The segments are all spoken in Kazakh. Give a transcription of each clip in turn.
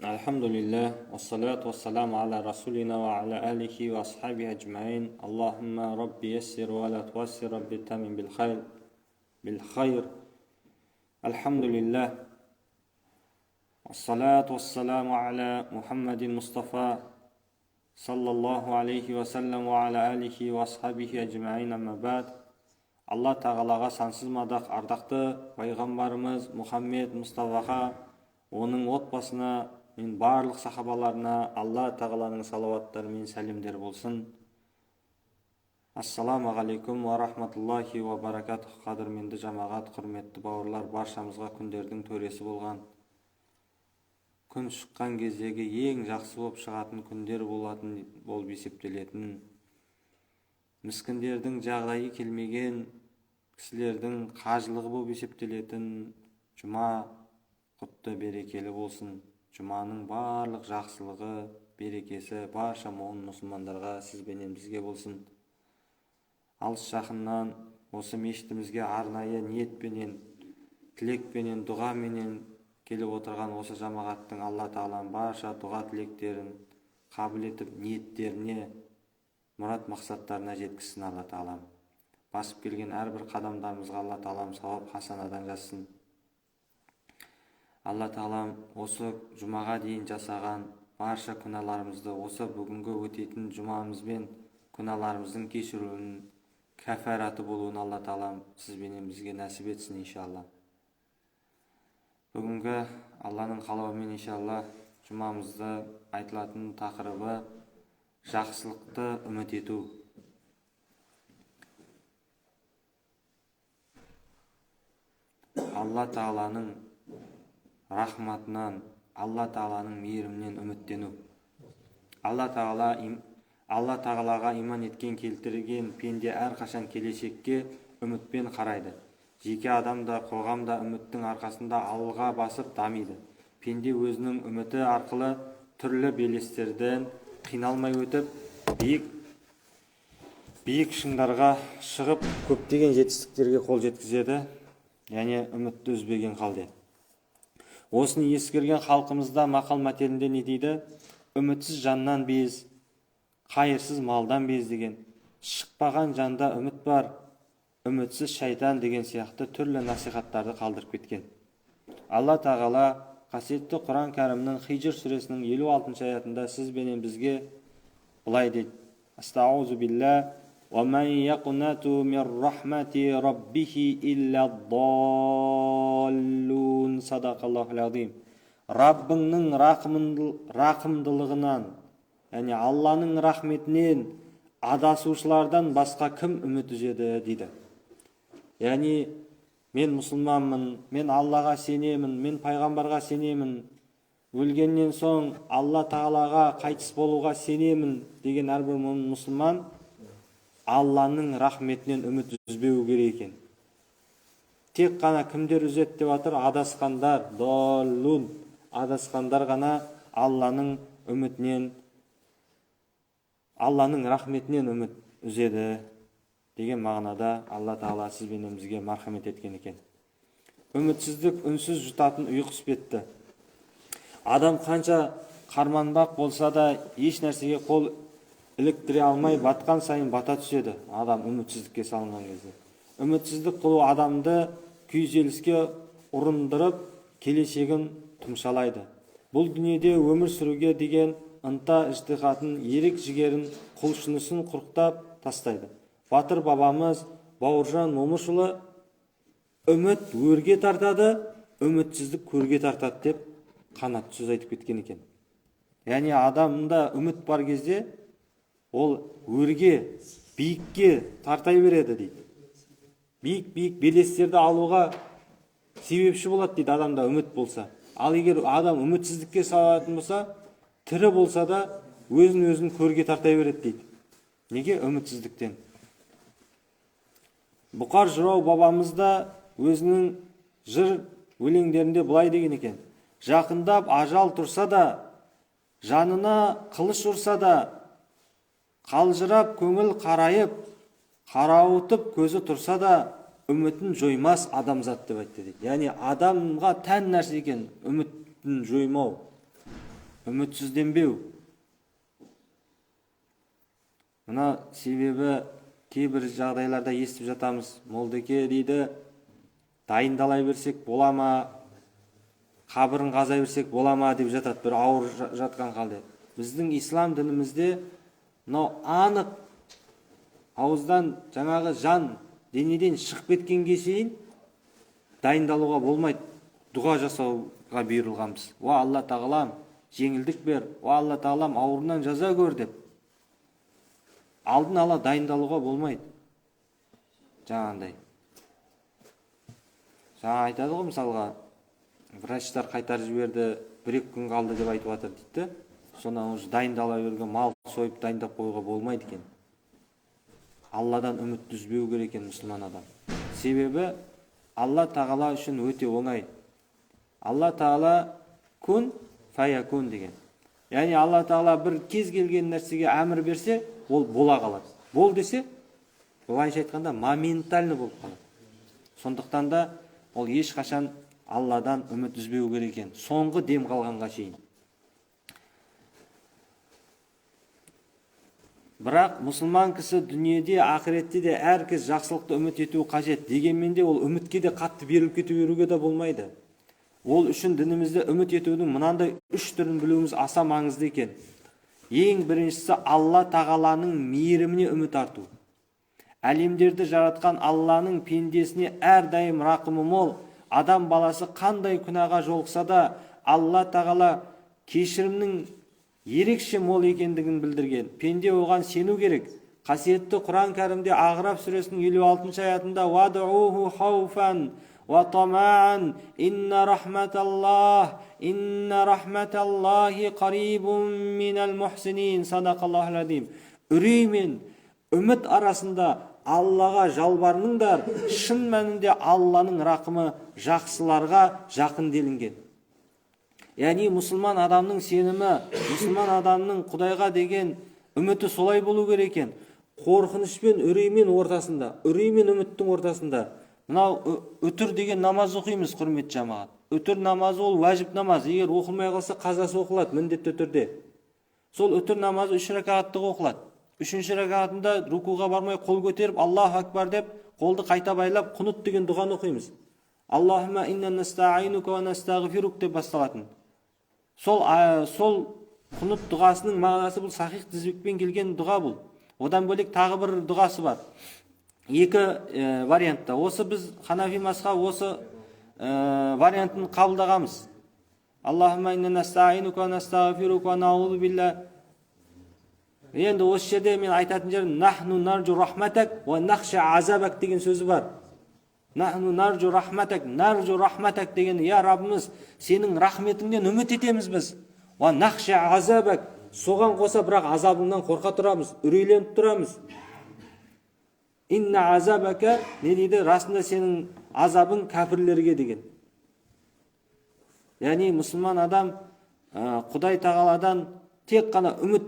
Альхамдулиллах, вассалату вассаламу аля расулина ва аля алихи ва асхаби аджмаин. Аллахумма рабби яссир ва ла туассир, рабби тамим бил хайр. Бил хайр. Альхамдулиллах. Вассалату вассаламу аля Мухаммадин Мустафа саллаллаху алейхи вассалам ва аля алихи ва асхабихи аджмаин, амма бад. Алла тағалаға сансыз мадақ, ардақты пайғамбарымыз Мұхаммед Мұстафаға, оның отбасына мен барлық сахабаларына Алла тағаланың салауаттары мен сәлемдері болсын. Ассаламу алейкум уа рахматуллахи уа баракатух. Қадірменді жамағат, құрметті бауырлар, баршамызға күндердің төресі болған, күн шыққан кездегі ең жақсы болып шығатын күндер болатын болып есептелетін, міскіндердің жағдайы келмеген кісілердің қажылығы болып есептелетін жұма құтты берекелі болсын. Жұманың барлық жақсылығы, берекесі барша момын мұсылмандарға, сіз бенен бізге болсын. Алыс жақыннан осы мешітімізге арнайы ниетпенен, тілекпенен, дұғаменен келіп отырған осы жамағаттың Алла тағаланың барша дұға тілектерін қабыл етіп, ниеттеріне, мұрат мақсаттарына жеткізсін Алла тағалам. Басып келген әрбір қадамдарымызға Алла тағалам сауап хасанадан жазсын. Алла тағалам осы жұмаға дейін жасаған барша күнәларымызды осы бүгінгі өтетін жұмамызбен күнәларымыздың кешіруін, кәфәраты болуын Алла тағалам сіз бенен бізге нәсіп етсін иншалла. Бүгінгі Алланың қалауымен иншалла жұмамызды айтылатын тақырыбы жақсылықты үміт ету. Алла тағаланың рахматынан, Алла тағаланың мейірімінен үміттену. Алла тағалаға иман еткен, келтірген пенде әрқашан келешекке үмітпен қарайды. Жеке адам да, қоғам да үміттің арқасында алға басып дамиды. Пенде өзінің үміті арқылы түрлі белестерден қиналмай өтіп, биік шыңдарға шығып, көптеген жетістіктерге қол жеткізеді, яғни үмітті үзбеген халде. Осыны ескерген халқымызда мақал мәтелінде не дейді? Үмітсіз жаннан без, қайырсыз малдан без деген. Шықпаған жанда үміт бар, үмітсіз шайтан деген сияқты түрлі насихаттарды қалдырып кеткен. Алла тағала қасиетті Құран кәрімнің Хижр сүресінің 56 аятында сіз бенен бізге былай дейді. Астаузу билла, «Уа ман яқнату мин рахмати раббихи илля даллун». Садақаллахул азим. Раббыңның рақымдылығынан, яғни Алланың рахметінен адасушылардан басқа кім үміт үзеді дейді. Яғни мен мұсылманмын, мен Аллаға сенемін, мен пайғамбарға сенемін, өлгеннен соң Алла тағалаға қайтыс болуға сенемін деген әрбір мұсылман Алланың рахметінен үміт үзбеуі керек екен. Тек қана кімдер үзеді деп жатыр? Адасқандар, даллун, адасқандар ғана Алланың үмітінен, Алланың рахметінен үміт үзеді деген мағынада Алла тағала сіз бенен бізге мархамет еткен екен. Үмітсіздік үнсіз жұтатын ұйқы іспетті. Адам қанша қарманбақ болса да еш нәрсеге қол іліктіре алмай батқан сайын бата түседі адам үмітсіздікке салынған кезде. Үмітсіздік қылу адамды күйзеліске ұрындырып, келешегін тұмшалайды. Бұл дүниеде өмір сүруге деген ынта іжтихатын, ерік жігерін, құлшынысын құрықтап тастайды. Батыр бабамыз Бауыржан Момышұлы үміт өрге тартады, үмітсіздік көрге тартады деп қанатты сөз айтып кеткен екен. Яғни адамда үміт бар кезде ол өрге, биікке тартай береді дейді. Биік-биік белестерді алуға себепші болады дейді адамда үміт болса. Ал егер адам үмітсіздікке салатын болса, тірі болса да өзін-өзін көрге тартай береді дейді. Неге? Үмітсіздіктен. Бұқар жырау бабамыз да өзінің жыр өлеңдерінде былай деген екен. Жақындап ажал тұрса да, жанына қылыш ұрса да, қалжырап көңіл қарайып, қарауытып көзі тұрса да, үмітін жоймас адамзат деп айтты дейді. Яғни адамға тән нәрсе екен үмітін жоймау. Үмітсізденбеу. Мына себебі кейбір жағдайларда естіп жатамыз, молдеке дейді, дайындалай берсек бола ма, қабырын қаза берсек бола ма деп жатады бір ауыр жатқан халде. Біздің ислам дінімізде мынау анық ауыздан жаңағы жан денеден шығып кеткенге шейін дайындалуға болмайды, дұға жасауға бұйырылғанбыз. Уа Алла тағалам, жеңілдік бер, уа Алла тағалам, ауырынан жаза көр деп. Алдын ала дайындалуға болмайды. Жаңағындай. Жаңа айтады ғой, мысалға, врачтар қайтарып жіберді, 1-2 күн қалды деп айтып жатыр дейді. Сонан уже дайындала берген, мал сойып дайындап қоюға болмайды екен. Алладан үміт үзбеу керек екен мұсылман адам. Себебі Алла тағала үшін өте оңай. Алла тағала күн фаякун деген. Яғни Алла тағала бір кез келген нәрсеге әмір берсе, ол бола қалады. Бол десе, былайша айтқанда моментально болып қалады. Сондықтан да ол ешқашан Алладан үміт үзбеу керек екен, соңғы дем қалғанға шейін. Бірақ мұсылман кісі дүниеде, ақыретте де әркез жақсылықты үміт етуі қажет. Дегенмен де ол үмітке де қатты беріліп кете беруге де болмайды. Ол үшін дінімізде үміт етудің мынандай үш түрін білуіміз аса маңызды екен. Ең біріншісі Алла тағаланың мейіріміне үміт арту. Әлемдерді жаратқан Алланың пендесіне әрдайым рақымы мол. Адам баласы қандай күнәға жолықса да Алла тағала кешірімнің ерекше мол екендігін білдірген. Пенде оған сену керек. Қасиетті Құран кәрімде Ағраф сүресінің 56 аятында «Вадъуху хауфан ва тамаан инна рахматаллахи қарибун минал мухсинин». Садақаллахул азим. Үрей мен үміт арасында Аллаға жалбарыныңдар, шын мәнінде Алланың рақымы жақсыларға жақын делінген. Яғни мұсылман адамның сенімі, мұсылман адамның Құдайға деген үміті солай болу керек екен. Қорқыныш пен үреймен ортасында, үрей мен үміттің ортасында. Мынау үтір деген намаз оқимыз, құрметті жамағат. Үтір намазы ол уәжіп намаз. Егер оқылмай қалса, қазасы оқылады міндетті түрде. Сол үтір намазы 3 ракағаттық оқылады. 3-ші ракағатында рукуға бармай қол көтеріп Аллаху акбар деп қолды қайта байлап құнут деген дұғаны оқимыз. Аллахумма инна настаинука ва настағфирук деп басталатын. Сол құнут дұғасының мағынасы бұл сахих тізбекпен келген дұға бұл. Одан бөлек тағы бір дұғасы бар. Екі вариантта. Осы біз Ханафи мазхабы осы вариантын қабылдағанбыз. Аллахумма инна настаинука ва настағфирука ва наузу билла. Енді осы жерде мен айтатын жерім нахну наржу рахматак ва нахша азабак деген сөзі бар. Нахну наржу рахматак, наржу рахматак деген, я Раббымыз, сенің рахметіңнен үміт етеміз біз. Ва нахша азабак, соған қоса бірақ азабыңнан қорқа тұрамыз, үрейленіп тұрамыз. Инна азабака, не дейді, расында сенің азабың кәпірлерге деген. Яғни мұсылман адам Құдай тағаладан тек қана үміт,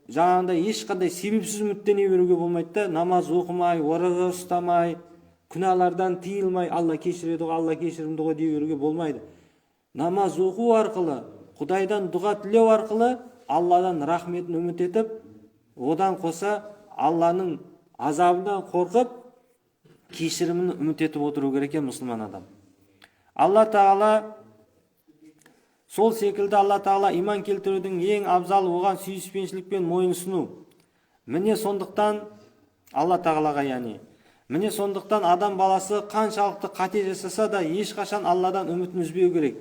жаңағындай ешқандай себепсіз үміттене беруге болмайды да, намаз оқымай, ораза ұстамай, күнәлардан тыйылмай, Алла кешіреді ғой, Алла кешірімді ғой дей беруге болмайды. Намаз оқу арқылы, Құдайдан дұға тілеу арқылы Алладан рахметін үміт етіп, одан қоса Алланың азабынан қорқып, кешірімін үміт етіп отыру керек екен мұсылман адам. Алла тағала сол секілді Алла тағала иман келтірудің ең абзалы оған сүйіспеншілікпен мойынсыну. Міне сондықтан Алла тағалаға, яғни міне сондықтан адам баласы қаншалықты қате жасаса да ешқашан Алладан үмітін үзбеу керек.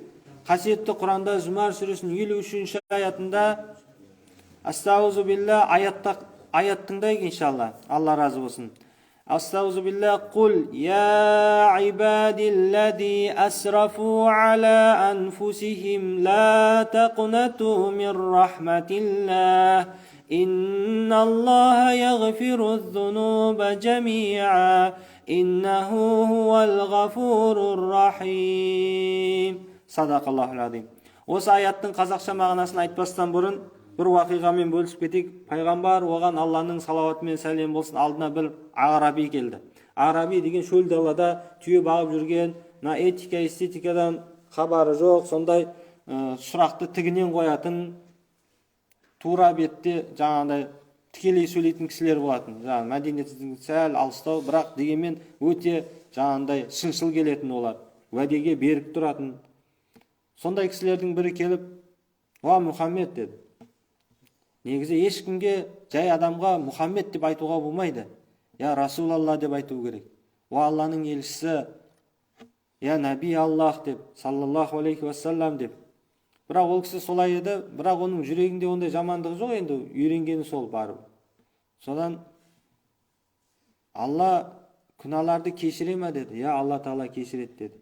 Қасиетті Құранда Зумар сүресінің 53-ші аятында Астаузу билла аят тыңдайық иншалла. Алла разы болсын. Астаузу билла қул я ибадиллади асрафу ала анфусихим ла тақнату мин рахматиллах инналлаха яғфиру зунуба джамиа иннаху хуал ғафурур рахим. Садақаллахул азим. Осы аяттың қазақша мағынасын айтпастан бұрын бір уақиғамен бөлісіп кетейік. Пайғамбар оған Алланың салауаты мен сәлем болсын алдына бір араби келді. Араби деген шөл далада түйе бағып жүрген, мына этика, эстетикадан хабары жоқ, сондай сұрақты тігінен қоятын Тура бетте жаңағыдай тікелей сөйлейтін кісілер болатын. Жаңағы мәдениетсіздің сәл алыстау, бірақ дегенмен өте жаңағындай шыншыл келетін олар, уәдеге берік тұратын. Сондай кісілердің бірі келіп, «Уа Мұхаммед» деді. Негізі ешкімге, жай адамға Мұхаммед деп айтуға болмайды. Я Расулалла деп айту керек. Уа Алланың елшісі, я Наби Аллах деп, саллаллаху алейхи уассалам деп. Бірақ ол кісі солай еді, бірақ оның жүрегінде ондай жамандық жоқ, енді үйренгені сол барып. Содан Алла күнәларды кешіре ме деді. Я, Алла Тағала кешіреді деді.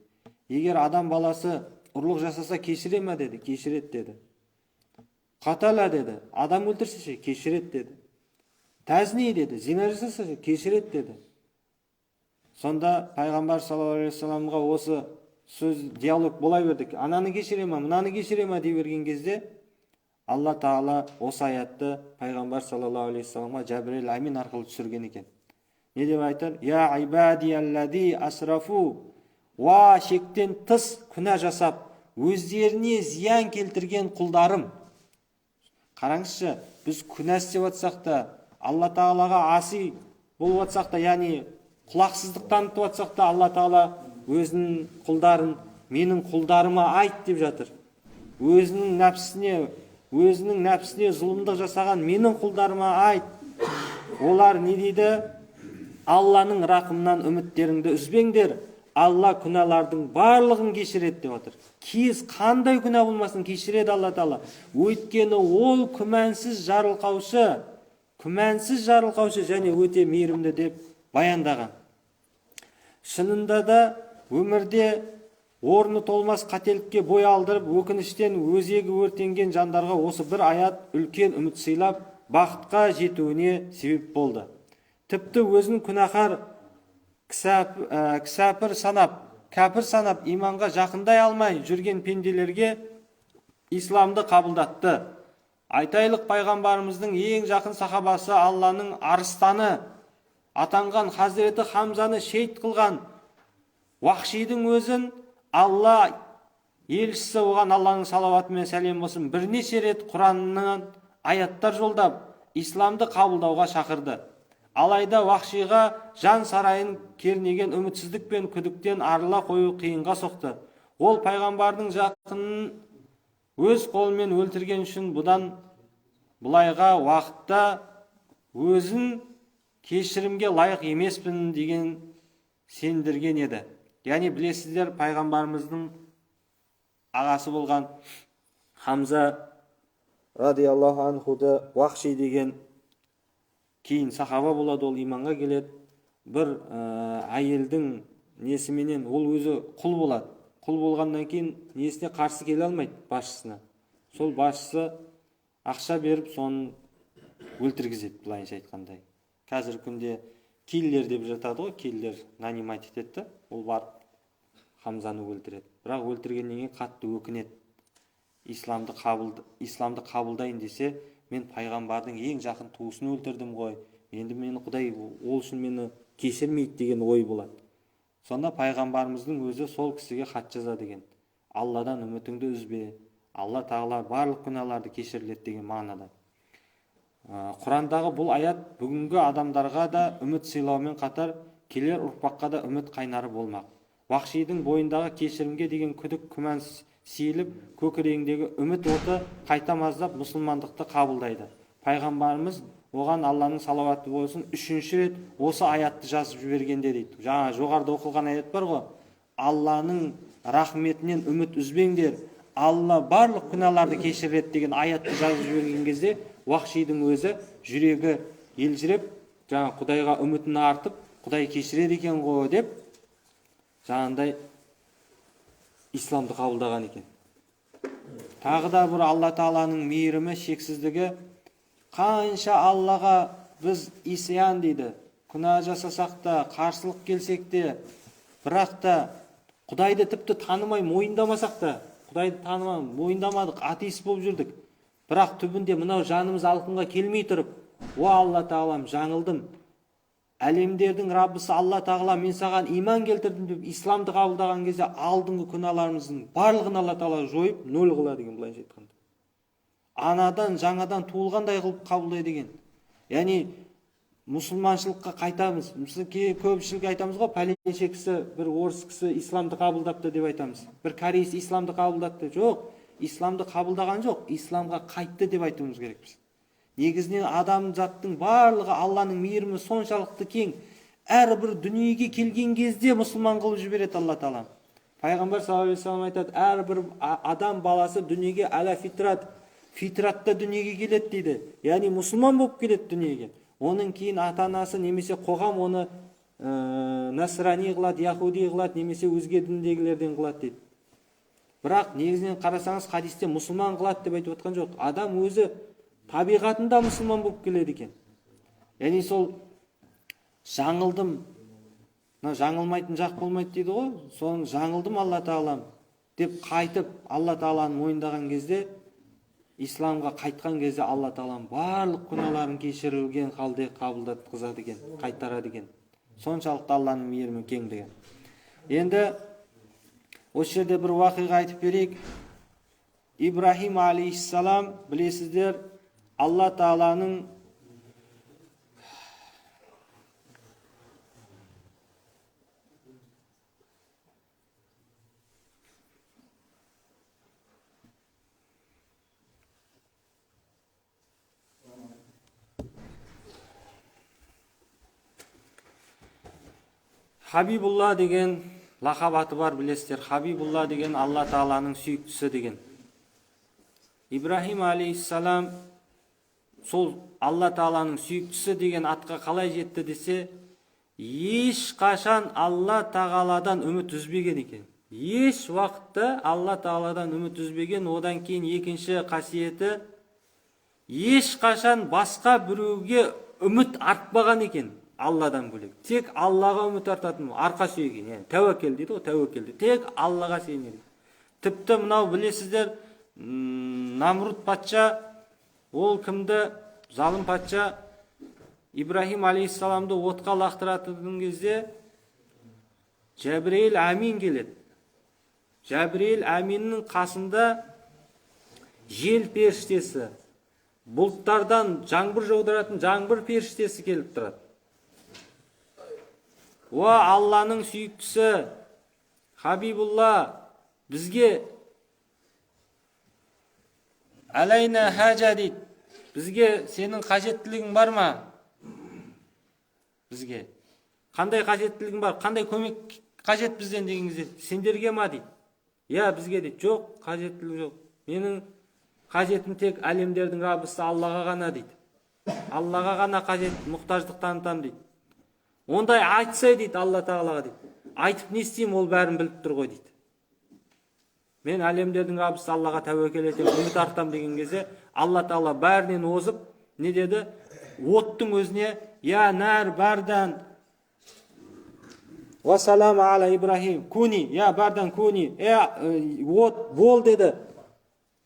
Егер адам баласы ұрлық жасаса кешіре ме деді. Кешіреді деді. Қатала деді. Адам өлтірсе ше, кешіреді деді. Тәзни деді. Зина жасаса ше, кешіреді деді. Сонда пайғамбар саллаллаху алейхи уассаламға осы сөз диалог бола берді. Ананы кешіре ма, мынаны кешіре ма дей берген кезде Алла Тағала осы аятты пайғамбар саллаллаху алейхи уассаламға Жәбірел әмин арқылы түсірген екен. Не деп айтар? Я ибадияллади асрафу, уа шектен тыс күнә жасап, өздеріне зиян келтірген құлдарым. Қараңызшы, біз күнә істеп жатсақ та, Алла Тағалаға аси болып жатсақ та, яғни құлақсыздық танытып жатсақ та, Алла Тағала өзінің құлдарын менің құлдарыма айт деп жатыр. Өзінің нәпсісіне зұлымдық жасаған менің құлдарыма айт. Олар не дейді? Алланың рақымынан үміттеріңді үзбеңдер. Алла күнәлардың барлығын кешіреді деп жатыр. Кез қандай күнә болмасын кешіреді Алла Тағала. Өйткені ол күмәнсіз жарылқаушы, күмәнсіз жарылқаушы және өте мейірімді деп баяндаған. Шынында да өмірде орны толмас қателікке бой алдырып, өкініштен өзегі өртенген жандарға осы бір аят үлкен үміт сыйлап, бақытқа жетуіне себеп болды. Тіпті өзін күнәһар кісәпір санап, кәпір санап, иманға жақындай алмай жүрген пенделерге исламды қабылдатты. Айтайлық, пайғамбарымыздың ең жақын сахабасы, Алланың арыстаны атанған хазіреті Хамзаны шейіт қылған Уахшидің өзін Алла елшісі, оған Алланың салауаты мен сәлем болсын, бірнеше рет Құраннан аяттар жолдап, исламды қабылдауға шақырды. Алайда Уахшиға жан сарайын кернеген үмітсіздік пен күдіктен арыла қою қиынға соқты. Ол пайғамбардың жақынын өз қолымен өлтірген үшін бұдан былайға уақытта өзін кешірімге лайық емеспін деген сендірген еді. Яғни білесіздер, пайғамбарымыздың ағасы болған Хамза радиаллаху анхуды Уахши деген, кейін сахаба болады, ол иманға келеді. Бір әйелдің несіменен, ол өзі құл болады. Құл болғаннан кейін несіне қарсы келе алмайды, басшысына. Сол басшысы ақша беріп, соны өлтіргізеді. Былайынша айтқандай, қазіргі күнде киллер деп жатады ғой, киллер нанимать етеді да, ол барып Хамзаны өлтіреді. Бірақ өлтіргеннен кейін қатты өкінеді. Исламды қабылдайын десе, мен пайғамбардың ең жақын туысын өлтірдім ғой, енді мені Құдай ол үшін мені кешірмейді деген ой болады. Сонда пайғамбарымыздың өзі сол кісіге хат жазады екен: Алладан үмітіңді үзбе, Алла Тағала барлық күнәларды кешіріледі деген мағынада. Құрандағы бұл аят бүгінгі адамдарға да үміт сыйлаумен қатар, келер ұрпаққа да үміт қайнары болмақ. Уахшидің бойындағы кешірімге деген күдік, күмән сейіліп, көкірегіндегі үміт оты қайта маздап, мұсылмандықты қабылдайды. Пайғамбарымыз, оған Алланың салауаты болсын, үшінші рет осы аятты жазып жібергенде дейді. Жаңа жоғарыда оқылған аят бар ғой: Алланың рахметінен үміт үзбеңдер, Алла барлық күнәларды кешіреді деген аятты жазып жіберген кезде Уахшидің өзі жүрегі елжіреп, жаңа Құдайға үмітін артып, Құдай кешіреді екен ғой деп, жаңағындай исламды қабылдаған екен. Тағы да бір Алла Тағаланың мейірімі шексіздігі: қанша Аллаға біз исиян дейді, күнә жасасақ та, қарсылық келсек те, бірақ та Құдайды тіпті танымай мойындамасақ та, Құдайды танымай мойындамадық, атеист болып жүрдік, бірақ түбінде мынау жанымыз алқымға келмей тұрып: «О Алла Тағалам, жаңылдым, әлемдердің Раббысы Алла Тағала, мен саған иман келтірдім», – деп исламды қабылдаған кезде алдыңғы күнәларымыздың барлығын Алла Тағала жойып, нөл қылады екен. Былайша айтқанда. Анадан жаңадан туылғандай қылып қабылдайды екен. Яғни мұсылманшылыққа қайтамыз. Мысалы, көпшілік айтамыз ғой, пәленше кісі, бір орыс кісі исламды қабылдапты деп айтамыз. Бір кореец исламды қабылдапты. Жоқ, исламды қабылдаған жоқ, исламға қайтты деп айтуымыз керекпіз. Негізінен адамзаттың барлығы Алланың мейірімі соншалықты кең, әрбір дүниеге келген кезде мұсылман қылып жібереді Алла тағала. Пайғамбар саллаллаху алейхи вассалам айтады, әрбір адам баласы дүниеге әла фитрат, фитратта дүниеге келеді дейді. Яғни мұсылман болып келеді дүниеге. Оның кейін ата-анасы немесе қоғам оны насрани қылады, яхуди қылады, немесе өзге діндегілерден қылады дейді. Бірақ негізінен қарасаңыз, хадисте мұсылман қылады деп айтып отқан жоқ. Адам өзі табиғатында мұсылман болып келеді екен. Яғни сол жаңылдым, мына жаңылмайтын жақ болмайды дейді ғой, соны жаңылдым Алла тағалам деп қайтып Алла тағаланы мойындаған кезде, исламға қайтқан кезде Алла тағалам барлық күнәларын кешірілген халде қабылдатқызады екен, қайтарады екен. Соншалықты Алланың мейірімі кең деген. Енді осы жерде бір уақиға айтып берейік. Ибраһим алейхиссалам, білесіздер, Алла тағаланың Хабибулла деген лақап аты бар, білесіздер. Хабибулла деген Алла тағаланың сүйіктісі деген. Ибраһим алейхиссалам сол Алла тағаланың сүйіктісі деген атқа қалай жетті десе, ешқашан Алла тағаладан үміт үзбеген екен. Еш уақытта Алла тағаладан үміт үзбеген. Одан кейін екінші қасиеті, ешқашан басқа біреуге үміт артпаған екен. Алладан бөлек. Тек Аллаға үміт артатын, арқа сүйеген, яғни тәуекел дейді ғой, тәуекел дейді. Тек Аллаға сенеді. Тіпті мынау білесіздер, Намрут патша, ол кімді, залым патша Ибраһим алейхиссаламды отқа лақтыратын кезде Жәбірейіл әмин келеді. Жәбірейіл әминнің қасында жел періштесі, бұлттардан жаңбыр жаудыратын жаңбыр періштесі келіп тұрады. Уа Алланың сүйіктісі Хабибулла, бізге әлайна хажа дейді. Бізге сенің қажеттілігің бар ма? Бізге қандай қажеттілігің бар? Қандай көмек қажет бізден деген кезде, сендерге ма дейді. Я, бізге дейді. Жоқ, қажеттілік жоқ. Менің қажетім тек әлемдердің Раббысы Аллаға ғана дейді. Аллаға ғана қажет, мұқтаждық танытам дейді. Ондай айтсай дейді Алла тағалаға дейді. Айтып не істеймін, ол бәрін біліп тұр ғой дейді. Мен әлемдердің Раббысы Аллаға тәуекел етемін, үміт артам деген кезде Алла тағала бәрінен озып не деді? Оттың өзіне я нар бардан ва салам ала Ибрахим куни, я бардан куни, от бол деді.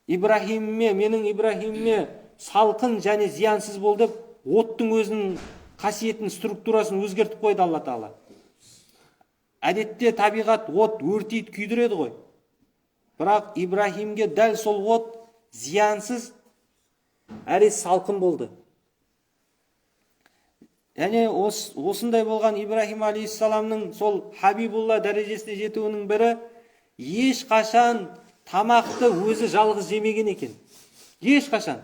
Ибрахимме, менің Ибрахимме салқын және зиянсыз бол деп оттың өзінің қасиетін, структурасын өзгертіп қойды Алла тағала. Әдетте табиғат от өртейді, күйдіреді ғой. Бірақ Ибрахимге дәл сол от зиянсыз әрі салқын болды. Яғни осындай болған Ибрахим алейхиссаламның сол Хабибулла дәрежесіне жетуінің бірі, ешқашан тамақты өзі жалғыз жемеген екен. Ешқашан.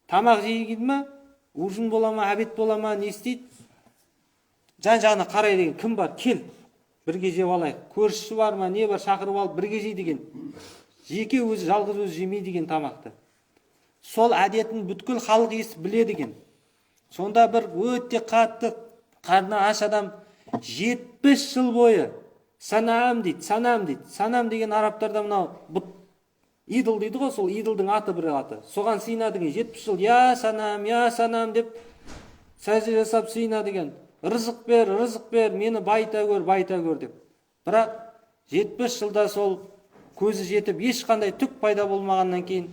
Тамақ жеген ма? Ужин бола ма, обед бола ма, не істейді? Жан-жағына қарай деген, кім бар? Кел, бірге жеп алайық. Көршісі бар ма, не бар, шақырып алып бірге жей деген. Жеке өзі жалғыз өзі жемей деген тамақты. Сол әдетін бүткіл халық естіп біледі екен. Сонда бір өте қатты қарны аш адам 70 жыл бойы санам дейді, санам дейді. Санам деген арабтарда мынау бұт идол дейді ғой, сол идолдың аты бір аты. Соған сыйынады екен. 70 жыл я санам, я санам деп сәжде жасап сыйынады екен. Рызық бер, рызық бер, мені байыта көр, байыта көр деп. Бірақ 70 жылда сол көзі жетіп ешқандай түк пайда болмағаннан кейін,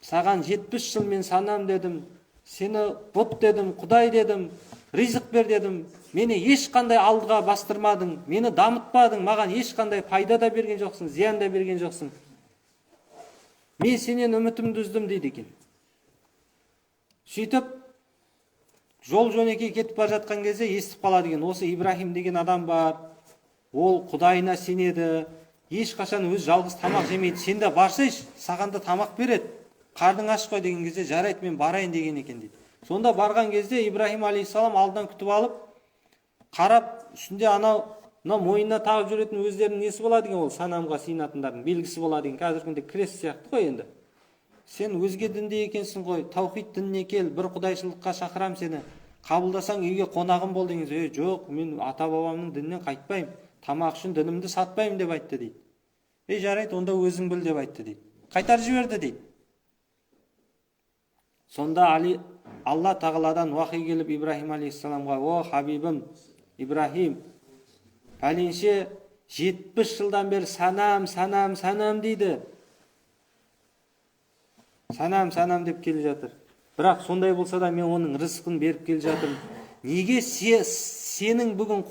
саған 70 жыл мен санам дедім, сені бұт дедім, Құдай дедім, ризық бер дедім, мені ешқандай алдыға бастырмадың, мені дамытпадың, маған ешқандай пайда да берген жоқсың, зиян да берген жоқсың. Мен сенен үмітімді үздім дейді екен. Сөйтіп жол жөнекей кетіп бара жатқан кезде естіп қалады екен, осы Ибраһим деген адам бар, ол құдайына сенеді, ешқашан өз жалғыз тамақ жемейді, сен де барсайшы, саған да тамақ береді, қарның аш қой деген кезде, жарайды мен барайын деген екен дейді. Сонда барған кезде Ибраһим алейхиссалам алдынан күтіп алып, қарап, үстінде анау мынау мойнына тағып жүретін өздерінің несі болады екен, ол санамға сыйынатындардың белгісі болады екен, қазіргі күнде крест сияқты ғой енді. Сен өзге дінде екенсің ғой, таухид дініне кел, бір құдайшылыққа шақырам сені, қабылдасаң үйге қонағым бол деген кезде, жоқ, мен ата бабамның дінінен қайтпаймын, тамақ үшін дінімді сатпаймын деп айтты дейді. Ей, жарайды, онда өзің біл деп айтты дейді. Қайтарып жіберді дейді. Сонда Алла тағаладан уахи келіп Ибраһим алейхиссаламға, о хабибім Ибраһим, пәленше 70 жылдан бері санам, санам, санам дейді. Санам, санам деп келе жатыр. Бірақ сондай болса да мен оның рызқын беріп келе жатырмын. Неге сенің бүгін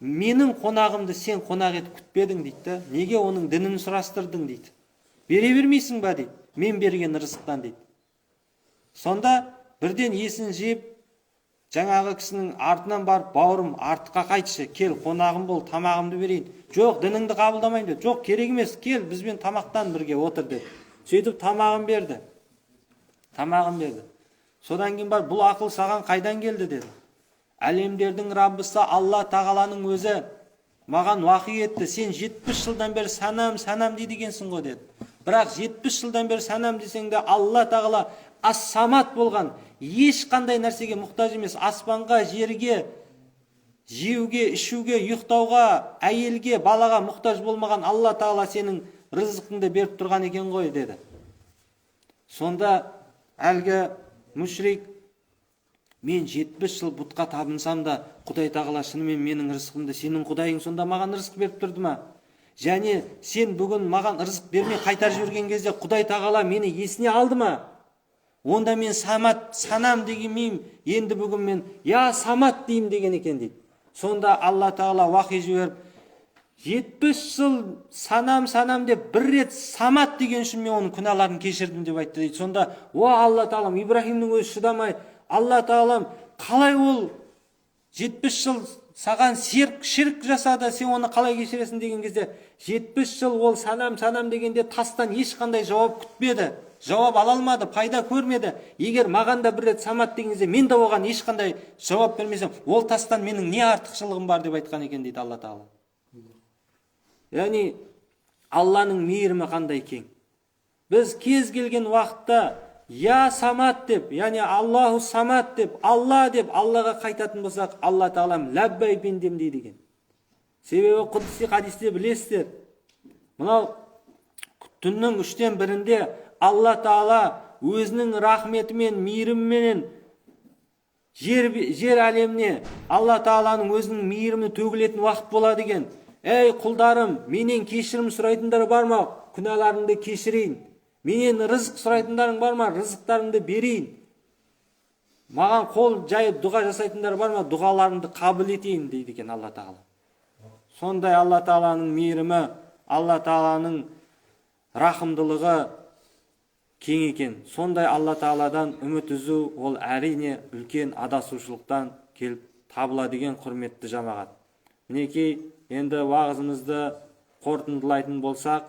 менің қонағымды сен қонақ етіп күтпедің дейді да? Неге оның дінін сұрастырдың дейді? Бере бермейсің ба дейді? Мен берген рызықтан дейді. Сонда бірден есін жиып, жаңағы кісінің артынан барып, бауырым, артқа қайтшы, кел, қонағым бол, тамағымды берейін. Жоқ, дініңді қабылдамаймын деді. Жоқ, керек емес, кел, бізбен тамақтан бірге отыр деді. Сөйтіп тамағын берді. Тамағын берді. Содан кейін бар, бұл ақыл саған қайдан келді деді. Әлемдердің Раббысы Алла Тағаланың өзі маған уахи етті. Сен 70 жылдан бері санам, санам дейді екенсің ғой деді. Бірақ 70 жылдан бері санам десең де Алла Тағала ас-самат болған, ешқандай нәрсеге мұқтаж емес, аспанға, жерге, жеуге, ішуге, ұйықтауға, әйелге, балаға мұқтаж болмаған Алла Тағала сенің рызқыңды беріп тұрған екен ғой деді. Сонда әлгі мүшрик, мен 70 жыл бұтқа табынсам да, Құдай Тағала шынымен менің рызқымды, сенің Құдайың сонда маған рызық беріп тұрды ма? Және сен бүгін маған рызық бермей қайтарып жіберген кезде Құдай Тағала мені есіне алды ма? Онда мен самат, санам демеймін, енді бүгін мен я самат деймін деген екен дейді. Сонда Алла Тағала уахи жіберіп, 70 жыл санам, санам деп бір рет самат деген үшін мен оның күнәларын кешірдім деп айтты дейді. Сонда, о Алла Тағалам, Ибраһимнің өзі шыдамай, Алла Тағалам, қалай ол 70 жыл саған ширк жасады, сен оны қалай кешіресің деген кезде, 70 жыл ол санам, санам дегенде тастан ешқандай жауап күтпеді, жауап ала алмады, пайда көрмеді. Егер маған да бір рет самат деген кезде мен де оған ешқандай жауап бермесем, ол тастан менің не артықшылығым бар деп айтқан екен дейді Алла Тағала. Яғни Алланың мейірімі қандай кең. Біз кез келген уақытта я самат деп, яғни Аллаху самат деп, Алла деп Аллаға қайтатын болсақ, Алла Тағалам ләббай пендем дейді екен. Себебі құдси хадисте білесіздер, мынау түннің 1/3-інде Алла Тағала өзінің рахметімен, мейіріміменен жер әлеміне Алла Тағаланың өзінің мейірімі төгілетін уақыт болады екен. Ей құлдарым, менен кешірім сұрайтындар бар ма? Күнәларыңды кешірейін. Менен рызық сұрайтындарың бар ма? Рызықтарыңды берейін. Маған қол жайып дұға жасайтындар бар ма? Дұғаларыңды қабыл етейін дейді екен Алла Тағала. Сондай Алла Тағаланың мейірімі, Алла Тағаланың рахымдылығы кең екен. Сондай Алла Тағаладан үміт үзу ол әрине үлкен адасушылықтан келіп табылады деген құрметті жамағат. Мінекей, енді уағызымызды қорытындылайтын болсақ,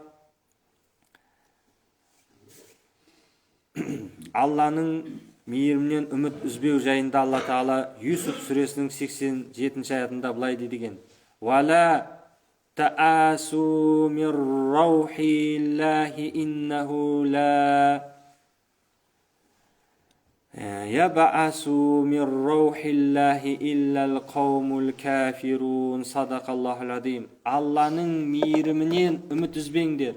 Алланың мейірімінен үміт үзбеу жайында Алла Тағала Юсуф сүресінің 87-ші аятында былай дейді екен. Уала таасу мир раухиллахи иннаху ла ябасу мир раухиллахи иллал қаумул кафирун. Садақаллахул азим. Алланың мейірімінен үміт үзбеңдер.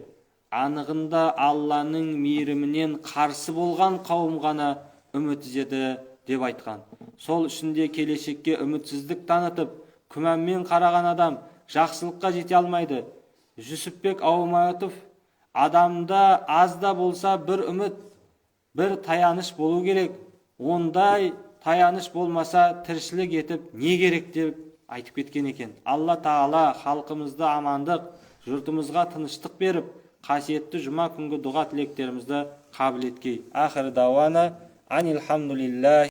Анығында Алланың мейірімінен қарсы болған қауым ғана үміт үзеді деп айтқан. Сол үшін де келешекке үмітсіздік танытып, күмәнмен қараған адам жақсылыққа жете алмайды. Жүсіпбек Ауматов, адамда аз да болса бір үміт, бір таяныш болу керек. Ондай таяныш болмаса тіршілік етіп не керек деп айтып кеткен екен. Алла Тағала халқымызды амандық, жұртымызға тыныштық беріп, қасиетті жұма күнгі дұға тілектерімізді қабыл еткей. Ахир дауана Анилхамдулиллахи.